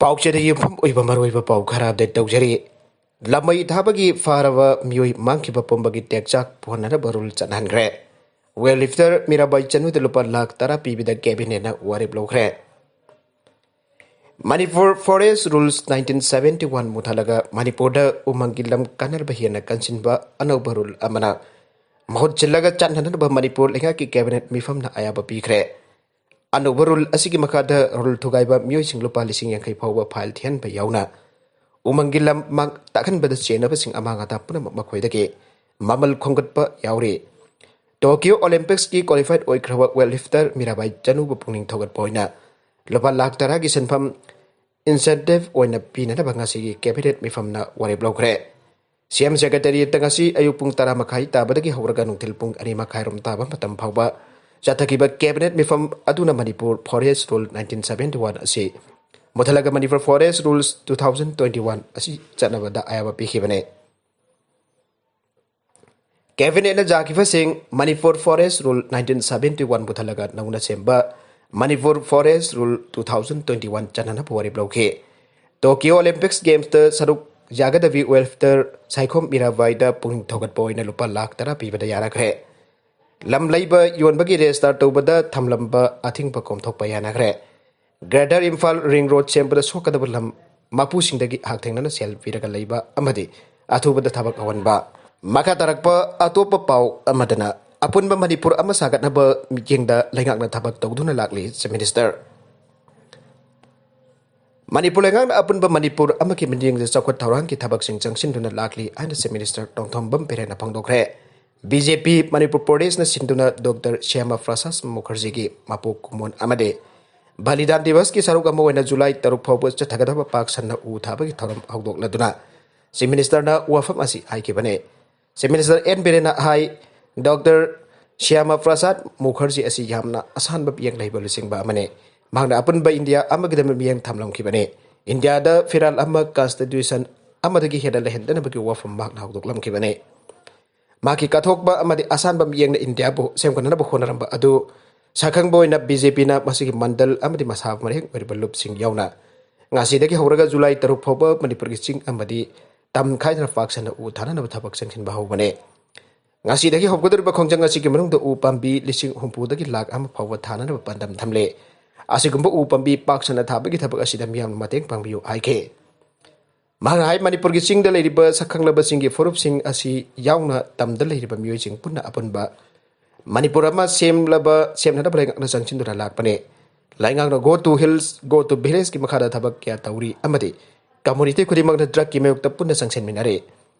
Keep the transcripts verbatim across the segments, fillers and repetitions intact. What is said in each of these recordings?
ꯑꯥꯎꯆꯦꯗ ꯌꯨꯝꯐꯝ ꯑꯣꯏꯕ ꯃꯔꯨꯑꯣꯏꯕ ꯄꯥꯎ ꯈꯔ ꯑꯞꯗꯦꯠ ꯇꯧꯖꯔꯤ꯫ ꯂꯃꯩ ꯊꯥꯕꯒꯤ ꯐꯥꯔꯕ ꯃꯤꯑꯣꯏ ꯃꯥꯡꯈꯤꯕ ꯄꯨꯝꯕꯒꯤ ꯇꯦꯛꯆꯥꯛ ꯄꯨꯍꯟꯅꯅꯕ ꯔꯨꯜ ꯆꯠꯅꯍꯟꯈ꯭ꯔꯦ꯫ ꯋꯦꯠ ꯂꯤꯐꯇꯔ ꯃꯤꯔꯥꯕꯥꯏ ꯆꯅꯨꯗ ꯂꯨꯄꯥ ꯂꯥꯈ ꯇꯔꯥ ꯄꯤꯕꯗ ꯀꯦꯕꯤꯅꯦꯠꯅ ꯋꯥꯔꯦꯞ ꯂꯧꯈ꯭ꯔꯦ꯫ Manipur forest rules nineteen seventy one ꯃꯨꯊꯠꯂꯒ ꯃꯅꯤꯄꯨꯔꯗ ꯎꯃꯪꯒꯤ ꯂꯝ ꯀꯥꯟꯅꯔꯕ ꯍꯦꯟꯅ ꯀꯟꯁꯤꯟꯕ ꯑꯅꯧꯕ ꯔꯨꯜ ꯑꯃꯅ ꯃꯍꯨꯠ ꯁꯤꯜꯂꯒ ꯆꯠꯅꯅꯕ ꯃꯅꯤꯄꯨꯔ ꯂꯩꯉꯥꯛꯀꯤ ꯀꯦꯕꯤꯅꯦꯠ ꯃꯤꯐꯝꯅ ꯑꯌꯥꯕ ꯄꯤꯈ꯭ꯔꯦ꯫ ꯑꯅꯧꯕ ꯔꯨꯜ ꯑꯁꯤꯒꯤ ꯃꯈꯥꯗ ꯔꯨꯜ ꯊꯨꯒꯥꯏꯕ ꯃꯤꯑꯣꯏꯁꯤꯡ ꯂꯨꯄꯥ ꯂꯤꯁꯤꯡ ꯌꯥꯡꯈꯩ ꯐꯥꯎꯕ ꯐꯥꯏꯜ ꯊꯤꯍꯟꯕ ꯌꯥꯎꯅ ꯎꯃꯪꯒꯤ ꯂꯝ ꯃꯥꯡ ꯇꯥꯛꯍꯟꯕꯗ ꯆꯦꯟꯅꯕꯁꯤꯡ ꯑꯃꯥꯡ ꯑꯇꯥ ꯄꯨꯝꯅꯃꯛ ꯃꯈꯣꯏꯗꯒꯤ ꯃꯃꯜ ꯈꯣꯝꯒꯠꯄ ꯌꯥꯎꯔꯤ꯫ Tokyo ꯑꯣꯂꯤꯝꯄꯤꯛꯁꯀꯤ qualified ꯑꯣꯏꯈ꯭ꯔꯕ weight lifter Mirabai ꯆꯅꯨꯕꯨ ꯄꯨꯛꯅꯤꯡ ꯊꯧꯒꯠꯄ ꯑꯣꯏꯅ ꯂꯨꯄꯥ ꯂꯥꯈ ꯇꯔꯥꯒꯤ ꯁꯦꯟꯐꯝ ꯏꯟꯁꯦꯟꯇꯤꯚ ꯑꯣꯏꯅ ꯄꯤꯅꯅꯕ ꯉꯁꯤꯒꯤ ꯀꯦꯕꯤꯅꯦꯠ ꯃꯤꯐꯝꯅ ꯋꯥꯔꯦꯞ ꯂꯧꯈ꯭ꯔꯦ꯫ ꯁꯤ ꯑꯦꯝ ꯁꯦꯀ꯭ꯔꯦꯇꯦꯔꯤꯌꯦꯠꯇ ꯉꯁꯤ ꯑꯌꯨꯛ ꯄꯨꯡ ꯇꯔꯥ ꯃꯈꯥꯏ ꯇꯥꯕꯗꯒꯤ ꯍꯧꯔꯒ ꯅꯨꯡꯊꯤꯜ ꯄꯨꯡ ꯑꯅꯤ ꯃꯈꯥꯏꯔꯣꯝ ꯇꯥꯕ ꯃꯇꯝ ꯐꯥꯎꯕ ꯆꯠꯊꯈꯤꯕ ꯀꯦꯕꯤꯅꯦꯠ ꯃꯤꯐꯝ ꯑꯗꯨꯅ Manipur forest rule nineteen seventy one ꯑꯁꯤ ꯃꯨꯊꯠꯂꯒ Manipur forest rules two thousand twenty one ꯑꯁꯤ ꯆꯠꯅꯕꯗ ꯑꯌꯥꯕ ꯄꯤꯈꯤꯕꯅꯤ꯫ ꯀꯦꯕꯤꯅꯦꯠꯅ ꯌꯥꯈꯤꯕꯁꯤꯡ Manipur forest rule nineteen seventy one ꯄꯨꯊꯠꯂꯒ ꯅꯧꯅ ꯁꯦꯝꯕ Manipur forest rule two thousand twenty one ꯆꯠꯅꯅꯕ ꯋꯥꯔꯦꯞ ꯂꯧꯈꯤ꯫ ꯇꯣꯀꯤꯌꯣ ꯑꯣꯂꯤꯝꯄꯤꯛꯁ ꯒꯦꯝꯁꯇ ꯁꯔꯨꯛ ꯌꯥꯒꯗꯕꯤ ꯋꯦꯠ ꯂꯤꯐꯇꯔ ꯁꯥꯏꯈꯣꯝ ꯃꯤꯔꯥꯕꯥꯏꯗ ꯄꯨꯛꯅꯤꯡ ꯊꯧꯒꯠꯄ ꯑꯣꯏꯅ ꯂꯨꯄꯥ ꯂꯥꯈ ꯇꯔꯥ ꯄꯤꯕꯗ ꯌꯥꯅꯈ꯭ꯔꯦ꯫ ꯂꯝ ꯂꯩꯕ ꯌꯣꯟꯕꯒꯤ ꯔꯦꯖꯤꯁꯇꯥꯔ ꯇꯧꯕꯗ ꯊꯝꯂꯝꯕ ꯑꯊꯤꯡꯕ ꯀꯣꯝꯊꯣꯛꯄ ꯌꯥꯅꯈ꯭ꯔꯦ꯫ ꯒ꯭ꯔꯦꯇꯔ ꯏꯝꯐꯥꯜ ꯔꯤꯡ ꯔꯣꯗ ꯁꯦꯝꯕꯗ ꯁꯣꯛꯀꯗꯕ ꯂꯝ ꯃꯄꯨꯁꯤꯡꯗꯒꯤ ꯍꯛꯊꯦꯡꯅꯅ ꯁꯦꯜ ꯄꯤꯔꯒ ꯂꯩꯕ ꯑꯃꯗꯤ ꯑꯊꯨꯕꯗ ꯊꯕꯛ ꯍꯧꯍꯟꯕ꯫ ꯃꯈꯥ ꯇꯥꯔꯛꯄ ꯑꯇꯣꯞꯄ ꯄꯥꯎ ꯑꯃꯗꯅ ꯑꯄꯨꯟꯕ ꯃꯅꯤꯄꯨꯔ ꯑꯃ ꯁꯥꯒꯠꯅꯕ ꯃꯤꯠꯌꯦꯡꯗ ꯂꯩꯉꯥꯛꯅ ꯊꯕꯛ ꯇꯧꯗꯨꯅ ꯂꯥꯛꯂꯤ, ꯆꯤꯐ ꯃꯤꯅꯤꯁꯇꯔ꯫ ꯃꯅꯤꯄꯨꯔ ꯂꯩꯉꯥꯛꯅ ꯑꯄꯨꯟꯕ ꯃꯅꯤꯄꯨꯔ ꯑꯃꯒꯤ ꯃꯤꯠꯌꯦꯡꯗ ꯆꯥꯎꯈꯠ ꯊꯧꯔꯥꯡꯒꯤ ꯊꯕꯛꯁꯤꯡ ꯆꯪꯁꯤꯟꯗꯨꯅ ꯂꯥꯛꯂꯤ ꯍꯥꯏꯅ ꯆꯤꯐ ꯃꯤꯅꯤꯁꯇꯔ ꯇꯣꯡꯊꯣꯝꯕꯝ ꯕꯤꯔꯦꯟꯅ ꯐꯣꯡꯗꯣꯛꯈ꯭ꯔꯦ꯫ ꯕꯤ ꯖꯦ ꯄꯤ ꯃꯅꯤꯄꯨꯔ ꯄ꯭ꯔꯗꯦꯁꯅ ꯁꯤꯟꯗꯨꯅ ꯗꯣꯛꯇꯔ ꯁ꯭ꯌꯥꯃꯥ ꯄ꯭ꯔꯁꯥꯗ ꯃꯨꯈꯔꯖꯤꯒꯤ ꯃꯄꯣꯛ ꯀꯨꯝꯑꯣꯟ ꯑꯃꯗꯤ ꯕꯂꯤꯗꯥꯟ ꯗꯤꯕꯁꯀꯤ ꯁꯔꯨꯛ ꯑꯃ ꯑꯣꯏꯅ ꯖꯨꯂꯥꯏ ꯇꯔꯨꯛ ꯐꯥꯎꯕ ꯆꯠꯊꯒꯗꯕ ꯄꯥꯛ ꯁꯟꯅ ꯎ ꯊꯥꯕꯒꯤ ꯊꯧꯔꯝ ꯍꯧꯗꯣꯛꯂꯗꯨꯅ ꯆꯤꯐ ꯃꯤꯅꯤꯁꯇꯔꯅ ꯋꯥꯐꯝ ꯑꯁꯤ ꯍꯥꯏꯈꯤꯕꯅꯤ꯫ ꯆꯤꯐ ꯃꯤꯅꯤꯁꯇꯔ ꯑꯦꯟ ꯕꯤꯔꯦꯟꯅ ꯍꯥꯏ, ꯗꯣꯛꯇꯔ ꯁ꯭ꯌꯥꯃꯥ ꯄ꯭ꯔꯁꯥꯗ ꯃꯨꯈꯔꯖꯤ ꯑꯁꯤ ꯌꯥꯝꯅ ꯑꯁꯥꯟꯕ ꯃꯤꯠꯌꯦꯡ ꯂꯩꯕ ꯂꯨꯆꯤꯡꯕ ꯑꯃꯅꯤ꯫ ꯃꯍꯥꯛꯅ ꯑꯄꯨꯟꯕ ꯏꯟꯗꯤꯌꯥ ꯑꯃꯒꯤꯗꯃꯛ ꯃꯤꯠꯌꯦꯡ ꯊꯝꯂꯝꯈꯤꯕꯅꯤ꯫ ꯏꯟꯗꯤꯌꯥꯗ ꯐꯤꯔꯥꯜ ꯑꯃ, ꯀꯟꯁꯇꯤꯇ꯭ꯌꯨꯁꯟ ꯑꯃꯗꯒꯤ ꯍꯦꯟꯅ ꯂꯩꯍꯟꯗꯅꯕꯒꯤ ꯋꯥꯐꯝ ꯃꯍꯥꯛꯅ ꯍꯧꯗꯣꯛꯂꯝꯈꯤꯕꯅꯤ꯫ ꯃꯍꯥꯛꯀꯤ ꯀꯠꯊꯣꯛꯄ ꯑꯃꯗꯤ ꯑꯁꯥꯟꯕ ꯃꯤꯠꯌꯦꯡꯅ ꯏꯟꯗꯤꯌꯥꯕꯨ ꯁꯦꯝꯒꯠꯅꯅꯕ ꯍꯣꯠꯅꯔꯝꯕ ꯑꯗꯨ ꯁꯛꯈꯪꯕ ꯑꯣꯏꯅ ꯕꯤ ꯖꯦ ꯄꯤꯅ ꯃꯁꯤꯒꯤ ꯃꯟꯗꯜ ꯑꯃꯗꯤ ꯃꯁꯥ ꯃꯔꯦꯡ ꯑꯣꯏꯔꯤꯕ ꯂꯨꯞꯁꯤꯡ ꯌꯥꯎꯅ ꯉꯁꯤꯗꯒꯤ ꯍꯧꯔꯒ ꯖꯨꯂꯥꯏ ꯇꯔꯨꯛ ꯐꯥꯎꯕ ꯃꯅꯤꯄꯨꯔꯒꯤ ꯆꯤꯡ ꯑꯃꯗꯤ ꯇꯝ ꯈꯥꯏꯗꯅ ꯄꯥꯛ ꯁꯟꯅ ꯎ ꯊꯥꯅꯅꯕ ꯊꯕꯛ ꯆꯪꯁꯤꯟꯕ ꯍꯧꯕꯅꯤ꯫ ꯉꯁꯤꯗꯒꯤ ꯍꯧꯒꯗꯧꯔꯤꯕ ꯈꯣꯡꯖꯪ ꯑꯁꯤꯒꯤ ꯃꯅꯨꯡꯗ ꯎ ꯄꯥꯝꯕꯤ ꯂꯤꯁꯤꯡ ꯍꯨꯝꯐꯨꯗꯒꯤ ꯂꯥꯈ ꯑꯃ ꯐꯥꯎꯕ ꯊꯥꯅꯅꯕ ꯄꯥꯟꯗꯝ ꯊꯝꯂꯦ꯫ ꯑꯁꯤꯒꯨꯝꯕ ꯎ ꯄꯥꯝꯕꯤ ꯄꯥꯛ ꯁꯟꯅ ꯊꯥꯕꯒꯤ ꯊꯕꯛ ꯑꯁꯤꯗ ꯃꯤꯌꯥꯝꯅ ꯃꯇꯦꯡ ꯄꯥꯡꯕꯤꯌꯨ ꯍꯥꯏꯈꯤ꯫ ꯃꯍꯥꯛꯅ ꯍꯥꯏ, ꯃꯅꯤꯄꯨꯔꯒꯤ ꯆꯤꯡꯗ ꯂꯩꯔꯤꯕ ꯁꯛꯈꯪꯂꯕꯁꯤꯡꯒꯤ ꯐꯨꯔꯨꯞꯁꯤꯡ ꯑꯁꯤ ꯌꯥꯎꯅ ꯇꯝꯗ ꯂꯩꯔꯤꯕ ꯃꯤꯑꯣꯏꯁꯤꯡ ꯄꯨꯟꯅ ꯑꯄꯨꯟꯕ ꯃꯅꯤꯄꯨꯔ ꯑꯃ ꯁꯦꯝꯂꯕ, ꯁꯦꯝꯅꯅꯕ ꯂꯩꯉꯥꯛꯅ ꯆꯪꯁꯤꯟꯗꯨꯅ ꯂꯥꯛꯄꯅꯤ꯫ ꯂꯩꯉꯥꯛꯅ Go to Hills, Go to Villageꯀꯤ ꯃꯈꯥꯗ ꯊꯕꯛ ꯀꯌꯥ ꯇꯧꯔꯤ ꯑꯃꯗꯤ community ꯈꯨꯗꯤꯡꯃꯛꯅ drugꯀꯤ ꯃꯥꯌꯣꯛꯇ ꯄꯨꯟꯅ ꯆꯪꯁꯤꯟꯃꯤꯟꯅꯔꯤ꯫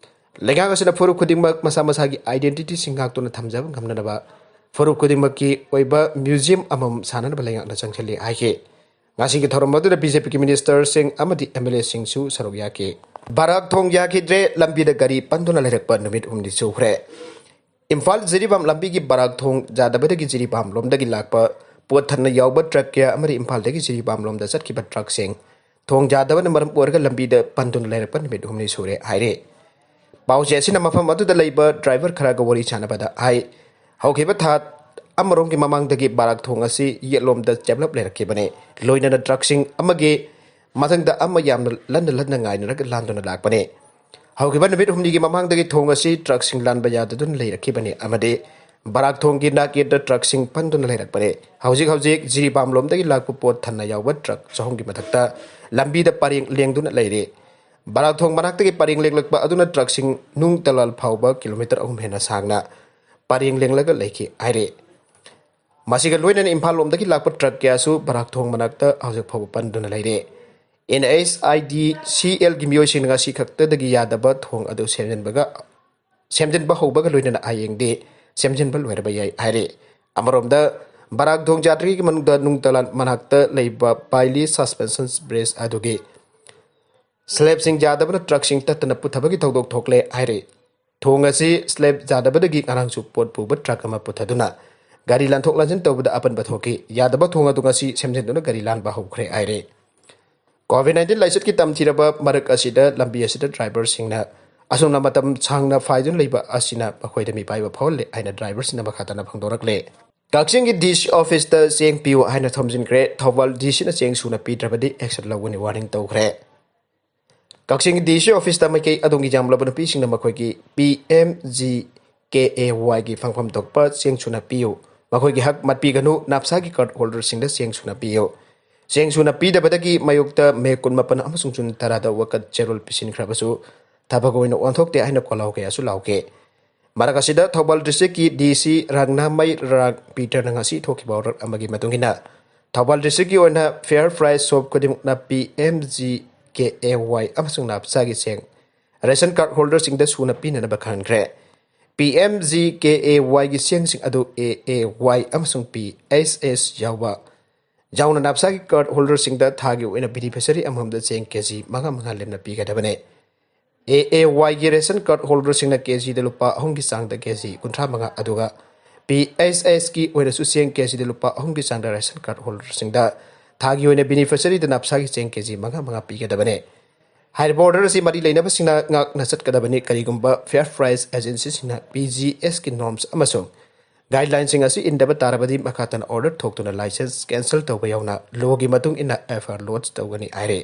ꯂꯩꯉꯥꯛ ꯑꯁꯤꯅ ꯐꯨꯔꯨꯞ ꯈꯨꯗꯤꯡꯃꯛ ꯃꯁꯥ ꯃꯁꯥꯒꯤ identityꯁꯤꯡ ꯉꯥꯛꯇꯨꯅ ꯊꯝꯖꯕ ꯉꯝꯅꯅꯕ ꯐꯨꯔꯨꯞ ꯈꯨꯗꯤꯡꯃꯛꯀꯤ ꯑꯣꯏꯕ museum ꯑꯃꯃꯝ ꯁꯥꯅꯅꯕ ꯂꯩꯉꯥꯛꯅ ꯆꯪꯁꯤꯜꯂꯤ ꯍꯥꯏꯈꯤ꯫ ꯉꯁꯤꯒꯤ ꯊꯧꯔꯝ ꯑꯗꯨꯗ BJPꯒꯤ ministerꯁꯤꯡ ꯑꯃꯗꯤ MLAꯁꯤꯡꯁꯨ ꯁꯔꯨꯛ ꯌꯥꯈꯤ꯫ ꯕꯔꯥꯛ ꯊꯣꯡ ꯌꯥꯈꯤꯗ꯭ꯔꯦ, ꯂꯝꯕꯤꯗ ꯒꯥꯔꯤ ꯄꯟꯗꯨꯅ ꯂꯩꯔꯛꯄ ꯅꯨꯃꯤꯠ ꯍꯨꯝꯅꯤ ꯁꯨꯈ꯭ꯔꯦ꯫ ꯏꯝꯐꯥꯜ ꯖꯤꯔꯤꯕꯥꯝ ꯂꯝꯕꯤꯒꯤ ꯕꯔꯥꯛ ꯊꯣꯡ ꯌꯥꯗꯕꯗꯒꯤ ꯖꯤꯔꯤꯕꯥꯝ ꯂꯣꯝꯗꯒꯤ ꯂꯥꯛꯄ ꯄꯣꯠ ꯊꯟꯅ ꯌꯥꯎꯕ truck ꯀꯌꯥ ꯑꯃꯗꯤ ꯏꯝꯐꯥꯜꯗꯒꯤ ꯖꯤꯔꯤꯕꯥꯝ ꯂꯣꯝꯗ ꯆꯠꯈꯤꯕ truckꯁꯤꯡ ꯊꯣꯡ ꯌꯥꯗꯕꯅ ꯃꯔꯝ ꯑꯣꯏꯔꯒ ꯂꯝꯕꯤꯗ ꯄꯟꯗꯨꯅ ꯂꯩꯔꯛꯄ ꯅꯨꯃꯤꯠ ꯍꯨꯝꯅꯤ ꯁꯨꯔꯦ ꯍꯥꯏꯔꯦ꯫ ꯄꯥꯎꯆꯦ ꯑꯁꯤꯅ ꯃꯐꯝ ꯑꯗꯨꯗ ꯂꯩꯕ driver ꯈꯔꯒ ꯋꯥꯔꯤ ꯁꯥꯟꯅꯕꯗ ꯍꯥꯏ, ꯍꯧꯈꯤꯕ ꯊꯥ ꯑꯃꯔꯣꯝꯒꯤ ꯃꯃꯥꯡꯗꯒꯤ ꯕꯔꯥꯛ ꯊꯣꯡ ꯑꯁꯤ ꯌꯦꯠꯂꯣꯝꯗ ꯆꯦꯞꯂꯞ ꯂꯩꯔꯛꯈꯤꯕꯅꯤ꯫ ꯂꯣꯏꯅꯅ truckꯁꯤꯡ ꯑꯃꯒꯤ ꯃꯊꯪꯗ ꯑꯃ ꯌꯥꯝꯅ ꯂꯟꯅ ꯂꯟꯅ ꯉꯥꯏꯅꯔꯒ ꯂꯥꯟꯗꯨꯅ ꯂꯥꯛꯄꯅꯤ꯫ ꯍꯧꯈꯤꯕ ꯅꯨꯃꯤꯠ ꯍꯨꯝꯅꯤꯒꯤ ꯃꯃꯥꯡꯗꯒꯤ ꯊꯣꯡ ꯑꯁꯤ truckꯁꯤꯡ ꯂꯥꯟꯕ ꯌꯥꯗꯗꯨꯅ ꯂꯩꯔꯛꯈꯤꯕꯅꯤ ꯑꯃꯗꯤ ꯕꯔꯥꯛ ꯊꯣꯡꯒꯤ ꯅꯥꯛꯌꯦꯠꯇ truckꯁꯤꯡ ꯄꯟꯗꯨꯅ ꯂꯩꯔꯛꯄꯅꯤ꯫ ꯍꯧꯖꯤꯛ ꯍꯧꯖꯤꯛ ꯖꯤꯔꯤꯕꯥꯝ ꯂꯣꯝꯗꯒꯤ ꯂꯥꯛꯄ ꯄꯣꯠ ꯊꯟꯅ ꯌꯥꯎꯕ truck ꯆꯍꯨꯝꯒꯤ ꯃꯊꯛꯇ ꯂꯝꯕꯤꯗ ꯄꯔꯦꯡ ꯂꯦꯡꯗꯨꯅ ꯂꯩꯔꯤ꯫ ꯕꯔꯥꯛ ꯊꯣꯡ ꯃꯅꯥꯛꯇꯒꯤ ꯄꯔꯦꯡ ꯂꯦꯡꯂꯛꯄ ꯑꯗꯨꯅ truckꯁꯤꯡ ꯅꯨꯡ ꯇꯂꯥꯜ ꯐꯥꯎꯕ kilometre ꯑꯍꯨꯝ ꯍꯦꯟꯅ ꯁꯥꯡꯅ ꯄꯔꯦꯡ ꯂꯦꯡꯂꯒ ꯂꯩꯈꯤ ꯍꯥꯏꯔꯤ꯫ ꯃꯁꯤꯒ ꯂꯣꯏꯅꯅ ꯏꯝꯐꯥꯜ ꯂꯣꯝꯗꯒꯤ ꯂꯥꯛꯄ truck ꯀꯌꯥꯁꯨ ꯕꯔꯥꯛ ꯊꯣꯡ ꯃꯅꯥꯛꯇ ꯍꯧꯖꯤꯛ ꯐꯥꯎꯕ ꯄꯟꯗꯨꯅ ꯂꯩꯔꯦ꯫ NHIDCLꯒꯤ ꯃꯤꯑꯣꯏꯁꯤꯡꯅ ꯉꯁꯤ ꯈꯛꯇꯗꯒꯤ ꯌꯥꯗꯕ ꯊꯣꯡ ꯑꯗꯨ ꯁꯦꯝꯖꯤꯟꯕꯒ, ꯁꯦꯝꯖꯤꯟꯕ ꯍꯧꯕꯒ ꯂꯣꯏꯅꯅ ꯍꯌꯦꯡꯗꯤ ꯁꯦꯝꯖꯤꯟꯕ ꯂꯣꯏꯔꯕ ꯌꯥꯏ ꯍꯥꯏꯔꯦ꯫ ꯑꯃꯔꯣꯝꯗ ꯕꯔꯥꯛ ꯊꯣꯡ ꯌꯥꯗ꯭ꯔꯤꯉꯩꯒꯤ ꯃꯅꯨꯡꯗ ꯅꯨꯡ ꯇꯂꯥꯟ ꯃꯅꯥꯛꯇ ꯂꯩꯕ ꯄꯥꯏꯂꯤ suspension bridge ꯑꯗꯨꯒꯤ slabꯁꯤꯡ ꯌꯥꯗꯕꯅ truckꯁꯤꯡ ꯇꯠꯇꯅ ꯄꯨꯊꯕꯒꯤ ꯊꯧꯗꯣꯛ ꯊꯣꯛꯂꯦ ꯍꯥꯏꯔꯦ꯫ ꯊꯣꯡ ꯑꯁꯤ slab ꯌꯥꯗꯕꯗꯒꯤ ꯉꯔꯥꯡꯁꯨ ꯄꯣꯠ ꯄꯨꯕ truck ꯑꯃ ꯄꯨꯊꯗꯨꯅ ꯒꯥꯔꯤ ꯂꯥꯟꯊꯣꯛ ꯂꯥꯟꯁꯤꯟ ꯇꯧꯕꯗ ꯑꯄꯟꯕ ꯊꯣꯛꯈꯤ꯫ ꯌꯥꯗꯕ ꯊꯣꯡ ꯑꯗꯨ ꯉꯁꯤ ꯁꯦꯝꯖꯤꯟꯗꯨꯅ ꯒꯥꯔꯤ ꯂꯥꯟꯕ ꯍꯧꯈ꯭ꯔꯦ ꯍꯥꯏꯔꯦ꯫ COVID nineteen ꯂꯥꯏꯆꯠꯀꯤ ꯇꯝꯊꯤꯔꯕ ꯃꯔꯛ ꯑꯁꯤꯗ ꯂꯝꯕꯤ ꯑꯁꯤꯗ driverꯁꯤꯡꯅ ꯑꯁꯨꯝꯅ ꯃꯇꯝ ꯁꯥꯡꯅ ꯐꯥꯏꯗꯨꯅ ꯂꯩꯕ ꯑꯁꯤꯅ ꯃꯈꯣꯏꯗ ꯃꯤꯄꯥꯏꯕ ꯐꯥꯎꯍꯜꯂꯦ ꯍꯥꯏꯅ driverꯁꯤꯡꯅ ꯃꯈꯥ ꯇꯥꯅ ꯐꯣꯡꯗꯣꯔꯛꯂꯦ꯫ ꯀꯛꯆꯤꯡꯒꯤ ꯗꯤ ꯁꯤ ꯑꯣꯐꯤꯁꯇ ꯆꯦꯡ ꯄꯤꯌꯨ ꯍꯥꯏꯅ ꯊꯣꯝꯖꯤꯟꯈ꯭ꯔꯦ꯫ ꯊꯧꯕꯥꯜ ꯗꯤ ꯁꯤꯅ ꯆꯦꯡ ꯁꯨꯅ ꯄꯤꯗ꯭ꯔꯕꯗꯤ ꯑꯦꯛꯁꯟ ꯂꯧꯒꯅꯤ ꯋꯥꯔꯅꯤꯡ ꯇꯧꯈ꯭ꯔꯦ꯫ ꯀꯛꯆꯤꯡꯒꯤ ꯗꯤ ꯁꯤ ꯑꯣꯐꯤꯁꯇ ꯃꯥꯏꯀꯩ ꯑꯗꯣꯝꯒꯤ ꯌꯥꯝꯂꯕ ꯅꯨꯄꯤꯁꯤꯡꯅ ꯃꯈꯣꯏꯒꯤ P M G K A ꯋꯥꯏꯒꯤ ꯐꯪꯐꯝ ꯊꯣꯛꯄ ꯆꯦꯡ ꯁꯨꯅ ꯄꯤꯌꯨ, ꯃꯈꯣꯏꯒꯤ ꯍꯛ ꯃꯠꯄꯤꯒꯅꯨ, ꯅꯥꯞꯁꯥꯒꯤ ꯀꯥꯔꯗ ꯍꯣꯜꯗꯔꯁꯤꯡꯗ ꯆꯦꯡ ꯁꯨꯅ ꯄꯤꯌꯨ꯫ ꯆꯦꯡ ꯁꯨꯅ ꯄꯤꯗꯕꯗꯒꯤ ꯃꯥꯌꯣꯛꯇ ꯃꯦ ꯀꯨꯟꯃꯥꯄꯟ ꯑꯃꯁꯨꯡ ꯖꯨꯟ ꯇꯔꯥꯗ ꯋꯥꯀꯠ ꯆꯦꯔꯣꯜ ꯄꯤꯁꯤꯟꯈ꯭ꯔꯕꯁꯨ ꯊꯕꯛ ꯑꯣꯏꯅ ꯑꯣꯟꯊꯣꯛꯇꯦ ꯍꯥꯏꯅ ꯈꯣꯜꯂꯥꯎ ꯀꯌꯥꯁꯨ ꯂꯥꯎꯈꯤ꯫ ꯃꯔꯛ ꯑꯁꯤꯗ ꯊꯧꯕꯥꯜ ꯗꯤꯁꯇ꯭ꯔꯤꯛꯀꯤ ꯗꯤ ꯁꯤ ꯔꯥꯡꯅꯥꯃꯩ ꯔꯥꯡ ꯄꯤꯇꯔꯅ ꯉꯁꯤ ꯊꯣꯛꯈꯤꯕ ꯋꯥꯔꯣꯜ ꯑꯃꯒꯤ ꯃꯇꯨꯡ ꯏꯟꯅ, ꯊꯧꯕꯥꯜ ꯗꯤꯁꯇ꯭ꯔꯤꯛꯀꯤ ꯑꯣꯏꯅ ꯐꯤꯌꯔ ꯄ꯭ꯔꯥꯏꯁ ꯁꯣꯞ ꯈꯨꯗꯤꯡꯃꯛꯅ P M G K A ꯋꯥꯏ ꯑꯃꯁꯨꯡ ꯅꯥꯞꯁꯥꯒꯤ ꯆꯦꯡ ꯔꯦꯁꯟ ꯀꯥꯔꯗ ꯍꯣꯜꯗꯔꯁꯤꯡꯗ ꯁꯨꯅ ꯄꯤꯅꯅꯕ ꯈꯪꯍꯟꯈ꯭ꯔꯦ꯫ P M G K A ꯋꯥꯏꯒꯤ ꯆꯦꯡꯁꯤꯡ ꯑꯗꯨ ꯑꯦ ꯑꯦ ꯋꯥꯏ ꯑꯃꯁꯨꯡ ꯄꯤ ꯑꯩꯆ ꯑꯦꯁ ꯌꯥꯎꯕ, ꯌꯥꯎꯅ ꯅꯥꯞꯁꯥꯒꯤ ꯀꯥꯔꯗ ꯍꯣꯜꯗꯔꯁꯤꯡꯗ ꯊꯥꯒꯤ ꯑꯣꯏꯅ ꯕꯦꯅꯤꯐꯤꯁꯔꯤ ꯑꯃꯃꯝꯗ ꯆꯦꯡ ꯀꯦ ꯖꯤ ꯃꯉꯥ ꯃꯉꯥ ꯂꯦꯝꯅ ꯄꯤꯒꯗꯕꯅꯤ꯫ ꯑꯦ ꯑꯦ ꯋꯥꯏꯒꯤ ꯔꯦꯁꯟ ꯀꯥꯔꯗ ꯍꯣꯜꯗꯔꯁꯤꯡꯅ ꯀꯦ ꯖꯤꯗ ꯂꯨꯄꯥ ꯑꯍꯨꯝꯒꯤ ꯆꯥꯡꯗ ꯀꯦ ꯖꯤ ꯀꯨꯟꯊ꯭ꯔꯥ ꯃꯉꯥ, ꯑꯗꯨꯒ ꯄꯤ ꯑꯩꯆ ꯑꯦꯁꯀꯤ ꯑꯣꯏꯅꯁꯨ ꯆꯦꯡ ꯀꯦ ꯖꯤꯗ ꯂꯨꯄꯥ ꯑꯍꯨꯝꯒꯤ ꯆꯥꯡꯗ ꯔꯦꯁꯟ ꯀꯥꯔꯗ ꯍꯣꯜꯗꯔꯁꯤꯡꯗ ꯊꯥꯒꯤ ꯑꯣꯏꯅ ꯕꯦꯅꯤꯐꯤꯁꯔꯤꯗ ꯅꯥꯞꯁꯥꯒꯤ ꯆꯦꯡ ꯀꯦ ꯖꯤ ꯃꯉꯥ ꯃꯉꯥ ꯄꯤꯒꯗꯕꯅꯤ꯫ ꯍꯥꯏꯔꯤꯕ ꯑꯣꯔꯗꯔ ꯑꯁꯤ ꯃꯔꯤ ꯂꯩꯅꯕꯁꯤꯡꯅ ꯉꯥꯛꯅ ꯆꯠꯀꯗꯕꯅꯤ꯫ ꯀꯔꯤꯒꯨꯝꯕ ꯐꯤꯌꯔ ꯄ꯭ꯔꯥꯏꯁ ꯑꯦꯖꯦꯟꯁꯤꯁꯤꯡꯅ ꯄꯤ ꯖꯤ ꯑꯦꯁꯀꯤ ꯅꯣꯔꯝꯁ ꯑꯃꯁꯨꯡ ꯒꯥꯏꯗꯂꯥꯏꯟꯁꯤꯡ ꯑꯁꯤ ꯏꯟꯗꯕ ꯇꯥꯔꯕꯗꯤ, ꯃꯈꯥ ꯇꯥꯅ ꯑꯣꯔꯗꯔ ꯊꯣꯛꯇꯨꯅ ꯂꯥꯏꯁꯦꯟꯁ ꯀꯦꯟꯁꯦꯜ ꯇꯧꯕ ꯌꯥꯎꯅ ꯂꯣꯒꯤ ꯃꯇꯨꯡ ꯏꯟꯅ ꯑꯦꯐ ꯑꯥꯏ ꯑꯥꯔ ꯂꯣꯗꯖ ꯇꯧꯒꯅꯤ ꯍꯥꯏꯔꯦ꯫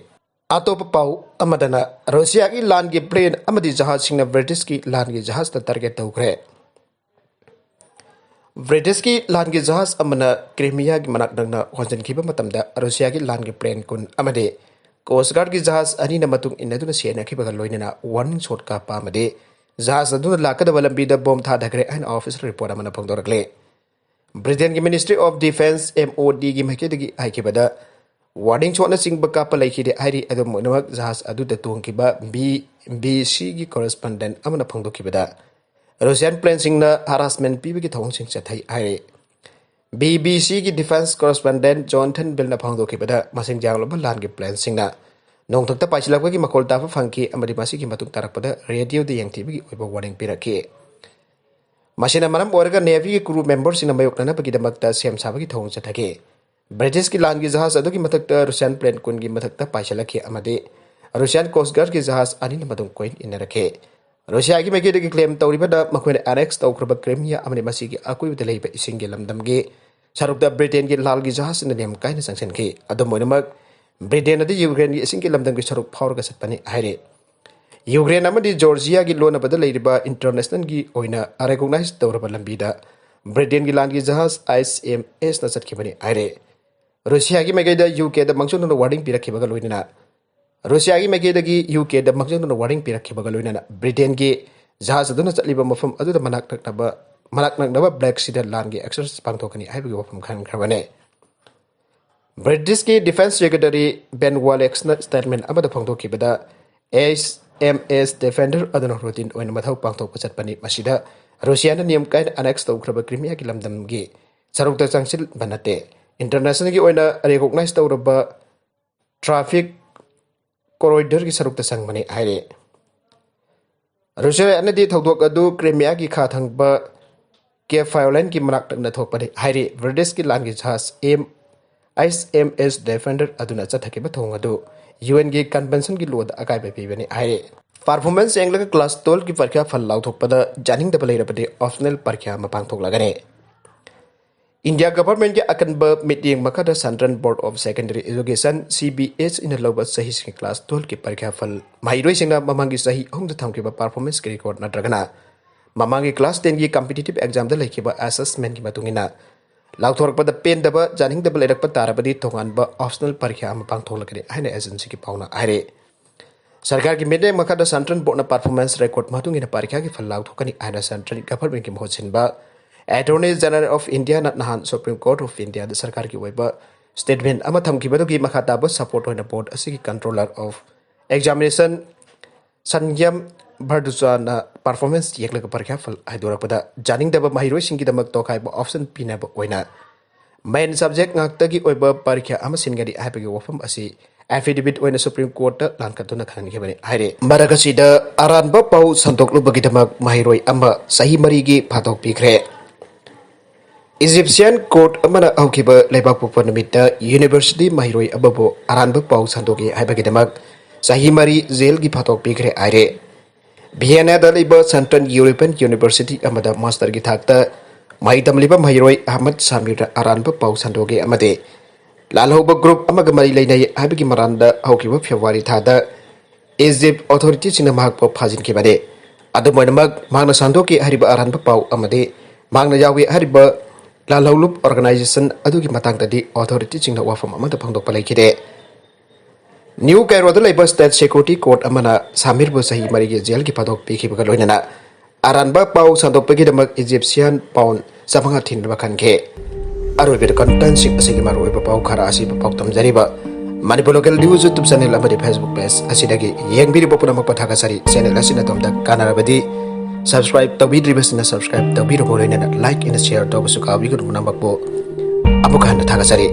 ꯑꯇꯣꯞꯄ ꯄꯥꯎ ꯑꯃꯗꯅ, ꯔꯨꯁꯤꯌꯥꯒꯤ ꯂꯥꯟꯒꯤ ꯄ꯭ꯂꯦꯟ ꯑꯃꯗꯤ ꯖꯍꯥꯖꯁꯤꯡꯅ ꯕ꯭ꯔꯤꯇꯤꯁꯀꯤ ꯂꯥꯟꯒꯤ ꯖꯍꯥꯖꯇ ꯇꯥꯔꯒꯦꯠ ꯇꯧꯈ꯭ꯔꯦ꯫ ꯕ꯭ꯔꯤꯇꯤꯁꯀꯤ ꯂꯥꯟꯒꯤ ꯖꯍꯥꯖ ꯑꯃꯅ ꯀ꯭ꯔꯤꯃꯤꯌꯥꯒꯤ ꯃꯅꯥꯛ ꯅꯛꯅ ꯍꯣꯟꯖꯤꯟꯈꯤꯕ ꯃꯇꯝꯗ, ꯔꯨꯁꯤꯌꯥꯒꯤ ꯂꯥꯟꯒꯤ ꯄ꯭ꯂꯦꯟ ꯀꯨꯟ ꯑꯃꯗꯤ ꯀꯣꯁ ꯒꯥꯔꯗꯀꯤ ꯖꯍꯥꯖ ꯑꯅꯤꯅ ꯃꯇꯨꯡ ꯏꯟꯅꯗꯨꯅ ꯁꯦꯟꯅꯈꯤꯕꯒ ꯂꯣꯏꯅꯅ ꯋꯥꯔꯅꯤꯡ ꯁꯣꯠ ꯀꯥꯞꯄ ꯑꯃꯗꯤ ꯖꯍꯥꯖ ꯑꯗꯨꯅ ꯂꯥꯛꯀꯗꯕ ꯂꯝꯕꯤꯗ ꯕꯣꯝ ꯊꯥꯊꯈ꯭ꯔꯦ ꯍꯥꯏꯅ ꯑꯣꯐꯤꯁꯤꯌꯦꯜ ꯔꯤꯄꯣꯔꯠ ꯑꯃꯅ ꯐꯣꯡꯗꯣꯔꯛꯂꯦ꯫ ꯕ꯭ꯔꯤꯇꯦꯟꯒꯤ ministry of defence, M O ꯗꯤꯒꯤ ꯃꯥꯏꯀꯩꯗꯒꯤ ꯍꯥꯏꯈꯤꯕꯗ, ꯋꯥꯔꯅꯤꯡ ꯁꯣꯠꯅꯆꯤꯡꯕ ꯀꯥꯞꯄ ꯂꯩꯈꯤꯗꯦ ꯍꯥꯏꯔꯤ꯫ ꯑꯗꯨꯝ ꯑꯣꯏꯅꯃꯛ, ꯖꯍꯥꯖ ꯑꯗꯨꯗ ꯇꯣꯡꯈꯤꯕ ꯕꯤ ꯕꯤ ꯁꯤꯒꯤ ꯀꯣꯔꯦꯁꯄꯣꯟꯗꯦꯟꯠ ꯑꯃꯅ ꯐꯣꯡꯗꯣꯛꯈꯤꯕꯗ, ꯔꯨꯁꯤꯌꯥꯟ ꯄ꯭ꯂꯦꯟꯁꯤꯡꯅ ꯍꯔꯥꯁꯃꯦꯟ ꯄꯤꯕꯒꯤ ꯊꯧꯑꯣꯡꯁꯤꯡ ꯆꯠꯊꯩ ꯍꯥꯏꯔꯤ꯫ ꯕꯤ ꯕꯤ ꯁꯤꯒꯤ ꯗꯤꯐꯦꯟꯁ ꯀꯣꯔꯦꯁꯄꯣꯟꯗꯦꯟꯠ ꯖꯣꯟꯊꯟ ꯕꯤꯜꯅ ꯐꯣꯡꯗꯣꯛꯈꯤꯕꯗ, ꯃꯁꯤꯡ ꯌꯥꯝꯂꯕ ꯂꯥꯟꯒꯤ ꯄ꯭ꯂꯦꯟꯁꯤꯡꯅ ꯅꯣꯡꯊꯛꯇ ꯄꯥꯏꯁꯤꯜꯂꯛꯄꯒꯤ ꯃꯈꯣꯜ ꯇꯥꯕ ꯐꯪꯈꯤ ꯑꯃꯗꯤ ꯃꯁꯤꯒꯤ ꯃꯇꯨꯡ ꯇꯥꯔꯛꯄꯗ ꯔꯦꯗꯤꯑꯣꯗ ꯌꯦꯡꯊꯤꯕꯒꯤ ꯑꯣꯏꯕ ꯋꯥꯔꯅꯤꯡ ꯄꯤꯔꯛꯈꯤ꯫ ꯃꯁꯤꯅ ꯃꯔꯝ ꯑꯣꯏꯔꯒ ꯅꯦꯚꯤꯒꯤ ꯀ꯭ꯔꯨ ꯃꯦꯝꯕꯔꯁꯤꯡꯅ ꯃꯥꯌꯣꯛꯅꯅꯕꯒꯤꯗꯃꯛꯇ ꯁꯦꯝ ꯁꯥꯕꯒꯤ ꯊꯧꯑꯣꯡ ꯆꯠꯊꯈꯤ꯫ ꯕ꯭ꯔꯤꯇꯤꯁꯀꯤ ꯂꯥꯟꯒꯤ ꯖꯍꯥꯖ ꯑꯗꯨꯒꯤ ꯃꯊꯛꯇ ꯔꯨꯁꯤꯌꯥꯟ ꯄ꯭ꯂꯦꯟ ꯀꯨꯟꯒꯤ ꯃꯊꯛꯇ ꯄꯥꯏꯁꯤꯜꯂꯛꯈꯤ ꯑꯃꯗꯤ ꯔꯨꯁꯤꯌꯥꯟ ꯀꯣꯁ ꯒꯥꯔꯗꯀꯤ ꯖꯍꯥꯖ ꯑꯅꯤꯅ ꯃꯇꯨꯡ ꯀꯣꯏꯏꯟ ꯏꯟꯅꯔꯛꯈꯤ꯫ ꯔꯨꯁꯤꯌꯥꯒꯤ ꯃꯥꯏꯀꯩꯗꯒꯤ ꯀ꯭ꯂꯦꯝ ꯇꯧꯔꯤꯕꯅ ꯃꯈꯣꯏꯅ ꯑꯦꯅꯦꯛꯁ ꯇꯧꯈ꯭ꯔꯕ ꯀ꯭ꯔꯤꯃꯤꯌꯥ ꯑꯃꯗꯤ ꯃꯁꯤꯒꯤ ꯑꯀꯣꯏꯕꯗ ꯂꯩꯕ ꯏꯁꯤꯡꯒꯤ ꯂꯝꯗꯝꯒꯤ ꯁꯔꯨꯛꯇ ꯕ꯭ꯔꯤꯇꯦꯟꯒꯤ ꯂꯥꯜꯒꯤ ꯖꯍꯥꯖꯁꯤꯡꯅ ꯅꯦꯝ ꯀꯥꯏꯅ ꯆꯪꯁꯤꯟꯈꯤ꯫ ꯑꯗꯨꯝ ꯑꯣꯏꯅꯃꯛ, ꯕ꯭ꯔꯤꯇꯦꯟ ꯑꯗꯨ ꯌꯨꯀ꯭ꯔꯦꯟꯒꯤ ꯏꯁꯤꯡꯒꯤ ꯂꯝꯗꯝꯒꯤ ꯁꯔꯨꯛ ꯐꯥꯎꯔꯒ ꯆꯠꯄꯅꯤ ꯍꯥꯏꯔꯤ꯫ ꯌꯨꯀ꯭ꯔꯦꯟ ꯑꯃꯗꯤ ꯖꯣꯔꯖꯤꯌꯥꯒꯤ ꯂꯣꯟꯅꯕꯗ ꯂꯩꯔꯤꯕ ꯏꯟꯇꯔꯅꯦꯁꯅꯦꯜꯒꯤ ꯑꯣꯏꯅ ꯔꯦꯀꯣꯛꯅꯥꯏꯖ ꯇꯧꯔꯕ ꯂꯝꯕꯤꯗ ꯕ꯭ꯔꯤꯇꯦꯟꯒꯤ ꯂꯥꯟꯒꯤ ꯖꯍꯥꯖ ꯑꯥꯏꯁ ꯑꯦꯝ ꯑꯦꯁꯅ ꯆꯠꯈꯤꯕꯅꯤ ꯍꯥꯏꯔꯤ꯫ ꯔꯨꯁꯤꯌꯥꯒꯤ ꯃꯥꯏꯀꯩꯗ ꯌꯨ ꯀꯦꯗ ꯃꯥꯡꯖꯧꯅꯅ ꯋꯥꯔꯅꯤꯡ ꯄꯤꯔꯛꯈꯤꯕꯒ ꯂꯣꯏꯅꯅ ꯔꯨꯁꯤꯌꯥꯒꯤ ꯃꯥꯏꯀꯩꯗꯒꯤ ꯌꯨ ꯀꯦꯗ ꯃꯥꯡꯖꯧꯅꯅ ꯋꯥꯔꯅꯤꯡ ꯄꯤꯔꯛꯈꯤꯕꯒ ꯂꯣꯏꯅꯅ ꯕ꯭ꯔꯤꯇꯦꯟꯒꯤ ꯖꯍꯥꯖ ꯑꯗꯨꯅ ꯆꯠꯂꯤꯕ ꯃꯐꯝ ꯑꯗꯨꯗ ꯃꯅꯥꯛ ꯅꯛꯅꯕ ꯃꯅꯥꯛ ꯅꯛꯅꯕ ꯕ꯭ꯂꯦꯛ ꯁꯤꯗ ꯂꯥꯟꯒꯤ ꯑꯦꯛꯁꯔꯁꯥꯏꯁ ꯄꯥꯡꯊꯣꯛꯀꯅꯤ ꯍꯥꯏꯕꯒꯤ ꯋꯥꯐꯝ ꯈꯟꯈ꯭ꯔꯕꯅꯤ꯫ ꯕ꯭ꯔꯤꯇꯤꯁꯀꯤ ꯗꯤꯐꯦꯟꯁ ꯁꯦꯀ꯭ꯔꯦꯇꯔꯤ ꯕꯦꯟ ꯋꯥꯂꯦꯛꯁꯅ ꯁ꯭ꯇꯦꯠꯃꯦꯟ ꯑꯃꯗ ꯐꯣꯡꯗꯣꯛꯈꯤꯕꯗ, ꯑꯦꯁ ꯑꯦꯝ ꯑꯦꯁ ꯗꯤꯐꯦꯟꯗꯔ ꯑꯗꯨꯅ ꯔꯨꯇꯤꯟ ꯑꯣꯏꯅ ꯃꯊꯧ ꯄꯥꯡꯊꯣꯛꯄ ꯆꯠꯄꯅꯤ꯫ ꯃꯁꯤꯗ ꯔꯨꯁꯤꯌꯥꯅ ꯅꯤꯌꯝ ꯀꯥꯏꯅ ꯑꯦꯅꯦꯛꯁ ꯇꯧꯈ꯭ꯔꯕ ꯀ꯭ꯔꯤꯃꯤꯌꯥꯒꯤ ꯂꯝꯗꯝꯒꯤ ꯁꯔꯨꯛꯇ ꯆꯪꯁꯤꯟꯕ ꯅꯠꯇꯦ꯫ ꯏꯟꯇꯔꯅꯦꯁꯅꯦꯜꯒꯤ ꯑꯣꯏꯅ ꯔꯦꯀꯣꯛꯅꯥꯏꯖ ꯇꯧꯔꯕ ꯇ꯭ꯔꯥꯐꯤꯛ ꯀꯣꯔꯤꯗꯣꯔꯒꯤ ꯁꯔꯨꯛꯇ ꯆꯪꯕꯅꯤ ꯍꯥꯏꯔꯤ꯫ ꯔꯨꯁꯤꯌꯥꯅꯗꯤ ꯊꯧꯗꯣꯛ ꯑꯗꯨ ꯀ꯭ꯔꯤꯃꯤꯌꯥꯒꯤ ꯈꯥ ꯊꯪꯕ ꯀꯦꯞ ꯐꯥꯏꯑꯣꯂꯦꯟꯒꯤ ꯃꯅꯥꯛ ꯅꯛꯅ ꯊꯣꯛꯄꯅꯤ ꯍꯥꯏꯔꯤ꯫ ꯕ꯭ꯔꯤꯇꯤꯁꯀꯤ ꯂꯥꯟꯒꯤ ꯖꯍꯥꯖ ꯑꯦꯝ ꯑꯥꯏꯁ ꯑꯦꯝ ꯑꯦꯁ ꯗꯤꯐꯦꯟꯗꯔ ꯑꯗꯨꯅ ꯆꯠꯊꯈꯤꯕ ꯊꯣꯡ ꯑꯗꯨ ꯌꯨ ꯑꯦꯟꯒꯤ ꯀꯟꯚꯦꯟꯁꯟꯒꯤ ꯂꯣꯗ ꯑꯀꯥꯏꯕ ꯄꯤꯕꯅꯤ ꯍꯥꯏꯔꯤ꯫ ꯄꯔꯐꯣꯔꯃꯦꯟꯁ ꯌꯦꯡꯂꯒ ꯀ꯭ꯂꯥꯁ ꯇꯨꯋꯦꯜꯐꯀꯤ ꯄꯔꯤꯈꯥ ꯐꯜ ꯂꯥꯎꯊꯣꯛꯄꯗ ꯌꯥꯅꯤꯡꯗꯕ ꯂꯩꯔꯕꯗꯤ ꯑꯣꯞꯁꯅꯦꯜ ꯄꯔꯤꯈꯥ ꯑꯃ ꯄꯥꯡꯊꯣꯛꯂꯒꯅꯤ꯫ ꯏꯟꯗꯤꯌꯥ ꯒꯚꯔꯟꯃꯦꯟꯠꯀꯤ ꯑꯀꯟꯕ ꯃꯤꯠꯌꯦꯡ ꯃꯈꯥꯗ central board of secondary education, C B S ꯏꯅ ꯂꯧꯕ ꯆꯍꯤꯁꯤꯡꯒꯤ ꯀ꯭ꯂꯥꯁ ꯇꯨꯋꯦꯜꯐꯀꯤ ꯄꯔꯤꯈꯥ ꯐꯜ ꯃꯍꯩꯔꯣꯏꯁꯤꯡꯅ ꯃꯃꯥꯡꯒꯤ ꯆꯍꯤ ꯑꯍꯨꯝꯗ ꯊꯝꯈꯤꯕ ꯄꯔꯐꯣꯔꯃꯦꯟꯁꯀꯤ ꯔꯦꯀꯣꯔꯗ ꯅꯠꯇ꯭ꯔꯒꯅ ꯃꯃꯥꯡꯒꯤ ꯀ꯭ꯂꯥꯁ ꯇꯦꯟꯒꯤ ꯀꯝꯄꯤꯇꯤꯇꯤꯚ ꯑꯦꯛꯖꯥꯝꯗ ꯂꯩꯈꯤꯕ ꯑꯦꯁꯦꯁꯃꯦꯟꯠꯀꯤ ꯃꯇꯨꯡ ꯏꯟꯅ ꯂꯥꯎꯊꯣꯔꯛꯄꯗ ꯄꯦꯟꯗꯕ, ꯌꯥꯅꯤꯡꯗꯕ ꯂꯩꯔꯛꯄ ꯇꯥꯔꯕꯗꯤ ꯇꯣꯉꯥꯟꯕ ꯑꯣꯞꯁꯅꯦꯜ ꯄꯔꯤꯈꯥ ꯑꯃ ꯄꯥꯡꯊꯣꯛꯂꯛꯀꯅꯤ ꯍꯥꯏꯅ ꯑꯦꯖꯦꯟꯁꯤꯒꯤ ꯄꯥꯎꯅ ꯍꯥꯏꯔꯤ꯫ ꯁꯔꯀꯥꯔꯒꯤ ꯃꯤꯠꯌꯦꯡ ꯃꯈꯥꯗ ꯁꯦꯟꯇ꯭ꯔꯦꯜ ꯕꯣꯔꯗꯅ ꯄꯔꯐꯣꯔꯃꯦꯟꯁ ꯔꯦꯀꯣꯔꯗ ꯃꯇꯨꯡ ꯏꯟꯅ ꯄꯔꯤꯈꯥꯒꯤ ꯐꯜ ꯂꯥꯎꯊꯣꯛꯀꯅꯤ ꯍꯥꯏꯅ ꯁꯦꯟꯇ꯭ꯔꯦꯜ ꯒꯚꯔꯟꯃꯦꯟꯠꯀꯤ ꯃꯍꯨꯠ ꯁꯤꯟꯕ ꯑꯦꯇꯣꯔꯅꯤ ꯖꯦꯅꯔꯦꯜ ꯑꯣꯐ ꯏꯟꯗꯤꯌꯥꯅ ꯅꯍꯥꯟ ꯁꯨꯄ꯭ꯔꯤꯝ ꯀꯣꯔꯠ ꯑꯣꯐ ꯏꯟꯗꯤꯌꯥꯗ ꯁꯔꯀꯥꯔꯒꯤ ꯑꯣꯏꯕ ꯁ꯭ꯇꯦꯠꯃꯦꯟꯠ ꯑꯃ ꯊꯝꯈꯤꯕꯗꯨꯒꯤ ꯃꯈꯥ ꯇꯥꯕ ꯁꯄꯣꯔꯠ ꯑꯣꯏꯅ ꯕꯣꯔꯗ ꯑꯁꯤꯒꯤ ꯀꯟꯇ꯭ꯔꯣꯂꯔ ꯑꯣꯐ ꯑꯦꯛꯖꯥꯃꯤꯅꯦꯁꯟ ꯁꯟꯌꯝ ꯚꯔꯗꯨꯆꯥꯅ ꯄꯔꯐꯣꯔꯃꯦꯟꯁ ꯌꯦꯡꯂꯒ ꯄꯔꯤꯈꯥ ꯐꯜ ꯍꯥꯏꯗꯣꯔꯛꯄꯗ ꯌꯥꯅꯤꯡꯗꯕ ꯃꯍꯩꯔꯣꯏꯁꯤꯡꯒꯤꯗꯃꯛ ꯇꯣꯈꯥꯏꯕ ꯑꯣꯞꯁꯟ ꯄꯤꯅꯕ ꯑꯣꯏꯅ ꯃꯦꯟ ꯁꯕꯖꯦꯛ ꯉꯥꯛꯇꯒꯤ ꯑꯣꯏꯕ ꯄꯔꯤꯈꯥ ꯑꯃ ꯁꯤꯟꯒꯅꯤ ꯍꯥꯏꯕꯒꯤ ꯋꯥꯐꯝ ꯑꯁꯤ ꯑꯦꯐꯤꯗꯦꯚꯤꯠ ꯑꯣꯏꯅ ꯁꯨꯄ꯭ꯔꯤꯝ ꯀꯣꯔꯠꯇ ꯂꯥꯟꯈꯠꯇꯨꯅ ꯈꯪꯍꯟꯈꯤꯕꯅꯤ ꯍꯥꯏꯔꯤ꯫ ꯃꯔꯛ ꯑꯁꯤꯗ ꯑꯔꯥꯟꯕ ꯄꯥꯎ ꯁꯟꯗꯣꯛꯂꯨꯕꯒꯤꯗꯃꯛ ꯃꯍꯩꯔꯣꯏ ꯑꯃ ꯆꯍꯤ ꯃꯔꯤꯒꯤ ꯐꯥꯗꯣꯛ ꯄꯤꯈ꯭ꯔꯦ꯫ ꯏꯖꯤꯞꯁꯤꯌꯥꯟ ꯀꯣꯔꯠ ꯑꯃꯅ ꯍꯧꯈꯤꯕ ꯂꯩꯕꯥꯛꯄꯣꯛꯄ ꯅꯨꯃꯤꯠꯇ ꯌꯨꯅꯤꯚꯔꯁꯤꯇꯤ ꯃꯍꯩꯔꯣꯏ ꯑꯃꯕꯨ ꯑꯔꯥꯟꯕ ꯄꯥꯎ ꯁꯟꯗꯣꯛꯏ ꯍꯥꯏꯕꯒꯤꯗꯃꯛ ꯆꯍꯤ ꯃꯔꯤ ꯖꯦꯜꯒꯤ ꯐꯥꯗꯣꯛ ꯄꯤꯈ꯭ꯔꯦ ꯍꯥꯏꯔꯦ꯫ ꯚꯤꯌꯦꯅꯥꯗ ꯂꯩꯕ ꯁꯦꯟꯇ꯭ꯔꯦꯜ ꯌꯨꯔꯣꯄꯤꯌꯟ ꯌꯨꯅꯤꯚꯔꯁꯤꯇꯤ ꯑꯃꯗ ꯃꯥꯁꯇꯔꯒꯤ ꯊꯥꯛꯇ ꯃꯍꯩ ꯇꯝꯂꯤꯕ ꯃꯍꯩꯔꯣꯏ ꯑꯍꯃꯗ ꯁꯥꯃꯤꯔꯗ ꯑꯔꯥꯟꯕ ꯄꯥꯎ ꯁꯟꯗꯣꯛꯑꯦ ꯑꯃꯗꯤ ꯂꯥꯜꯍꯧꯕ ꯒ꯭ꯔꯨꯞ ꯑꯃꯒ ꯃꯔꯤ ꯂꯩꯅꯩ ꯍꯥꯏꯕꯒꯤ ꯃꯔꯥꯜꯗ ꯍꯧꯈꯤꯕ ꯐꯦꯕ꯭ꯔꯨꯋꯥꯔꯤ ꯊꯥꯗ ꯏꯖꯤꯞ ꯑꯣꯊꯣꯔꯤꯇꯤꯁꯤꯡꯅ ꯃꯍꯥꯛꯄꯨ ꯐꯥꯖꯤꯟꯈꯤꯕꯅꯤ꯫ ꯑꯗꯨꯝ ꯑꯣꯏꯅꯃꯛ, ꯃꯍꯥꯛꯅ ꯁꯟꯗꯣꯛꯈꯤ ꯍꯥꯏꯔꯤꯕ ꯑꯔꯥꯟꯕ ꯄꯥꯎ ꯑꯃꯗꯤ ꯃꯍꯥꯛꯅ ꯌꯥꯎꯏ ꯍꯥꯏꯔꯤꯕ ꯂꯥꯜꯍꯧꯂꯨꯞ ꯑꯣꯔꯒꯅꯥꯏꯖꯦꯁꯟ ꯑꯗꯨꯒꯤ ꯃꯇꯥꯡꯗꯗꯤ ꯑꯣꯊꯣꯔꯤꯇꯤꯁꯤꯡꯅ ꯋꯥꯐꯝ ꯑꯃꯠꯇ ꯐꯣꯡꯗꯣꯛꯄ ꯂꯩꯈꯤꯗꯦ꯫ ꯅ꯭ꯌꯨ ꯀꯥꯏꯔꯣꯗ ꯂꯩꯕ ꯁ꯭ꯇꯦꯠ ꯁꯦꯀ꯭ꯌꯨꯔꯤꯇꯤ ꯀꯣꯔꯠ ꯑꯃꯅ ꯁꯥꯃꯤꯔꯕꯨ ꯆꯍꯤ ꯃꯔꯤꯒꯤ ꯖꯦꯜꯒꯤ ꯐꯥꯗꯣꯛ ꯄꯤꯈꯤꯕꯒ ꯂꯣꯏꯅꯅ ꯑꯔꯥꯟꯕ ꯄꯥꯎ ꯁꯟꯗꯣꯛꯄꯒꯤꯗꯃꯛ ꯏꯖꯤꯞꯁꯤꯌꯥꯟ ꯄꯥꯎꯟ ꯆꯥꯃꯉꯥ ꯊꯤꯅꯕ ꯈꯟꯈꯤ꯫ ꯑꯔꯣꯏꯕꯗ ꯀꯟꯇꯦꯟꯁꯤꯡ ꯑꯁꯤꯒꯤ ꯃꯔꯨꯑꯣꯏꯕ ꯄꯥꯎ ꯈꯔ ꯑꯁꯤꯕꯨ ꯄꯥꯎꯗꯝꯖꯔꯤꯕ Manipur local news YouTube channel ꯑꯃꯗꯤ ꯐꯦꯁꯕꯨꯛ ꯄꯦꯖ ꯑꯁꯤꯗꯒꯤ ꯌꯦꯡꯕꯤꯔꯤꯕ ꯄꯨꯝꯅꯃꯛꯄꯨ ꯊꯥꯒꯠꯆꯔꯤ꯫ ꯆꯦꯅꯦꯜ ꯑꯁꯤꯅ ꯑꯗꯣꯝꯗ ꯀꯥꯟꯅꯔꯕꯗꯤ ꯁꯕꯁꯀ꯭ꯔꯥꯏꯕ ꯇꯧꯕꯤꯗ꯭ꯔꯤꯕꯁꯤꯡꯅ ꯁꯕꯁꯀ꯭ꯔꯥꯏꯕ ꯇꯧꯕꯤꯔꯕ, ꯂꯣꯏꯅꯅ ꯂꯥꯏꯛ ꯑꯦꯟ ꯁꯤꯌꯔ ꯇꯧꯕꯁꯨ ꯀꯥꯎꯕꯤꯒꯅꯨ꯫ ꯄꯨꯝꯅꯃꯛꯄꯨ ꯑꯃꯨꯛ ꯍꯟꯅ ꯊꯥꯒꯠꯆꯔꯤ꯫